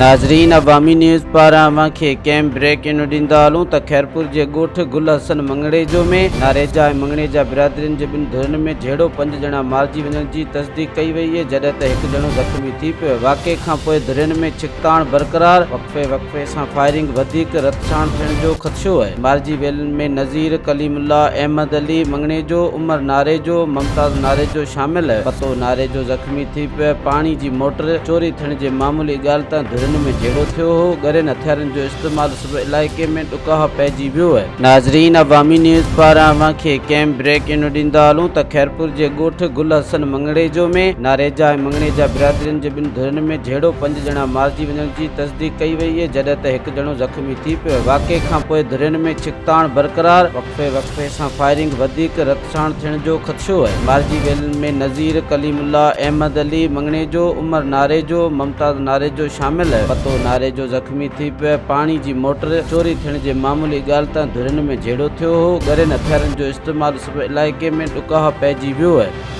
ناظرين عوامي نيوز پاران اوهان کي ڪيم بريڪ انو ڏيندا هلون ته خيرپور جي ڳوٺ گل حسن مڱڻيجو ۾ ناريجا ۽ مڱڻيجا برادرين جي ٻن ڌرين ۾ جهيڙو پنج ڄڻا مارجي وڃڻ جي تصديق ڪئي وئي اهي جڏهن ته هڪ ڄڻو زخمي ٿي پيو واقعي کانپوء ڌرين ۾ ڇڪتاڻ برقرار وقفي وقفي سان فائرنگ وڌيڪ رتوڇاڻ ٿيڻ جو خدشو آهي. مارجي ويلن ۾ نذير، ڪليم الله، احمد علي مڱڻيجو، عمر ناريجو، ممتاز ناريجو شامل آهي. پتو ناريجو زخمي ٿي پيو. پاڻي جي موٽر چوري ٿيڻ جي معمولي ڳالهه تان ڌرين ۾ جهيڙو ٿيو هو. ڳرين هٿيارن جو استعمال سبب علائقي ۾ ڏڪاهه پئجي ويو آهي. ناظرين عوامي نيوز پاران اوهان کي ڪيم بريڪ انو ڏيندا هلون ته خيرپور جي ڳوٺ گل حسن مڱڻيجو ۾ ناريجا ۽ مڱڻيجا برادرين جي ٻن ڌرين ۾ جهيڙو پنج ڄڻا مارجي وڃڻ جي تصديق ڪئي وئي اهي جڏهن ته هڪ ڄڻو زخمي ٿي پيو واقعي کانپوء ڌرين ۾ ڇڪتاڻ برقرار وقفي وقفي سان فائرنگ وڌيڪ رتوڇاڻ ٿيڻ جو خدشو آهي مارجي ويلن ۾ نذير، ڪليم الله، احمد علي مڱڻيجو، عمر ناريجو، ممتاز ناريجو شامل آهي پتو ناريجو زخمي ٿي پيو پاڻي جي موٽر چوري ٿيڻ جي معمولي ڳالهه تان ڌرين ۾ جهيڙو ٿيو هو ڳرين هٿيارن جو استعمال سبب علائقي ۾ ڏڪاهه پئجي ويو آهي.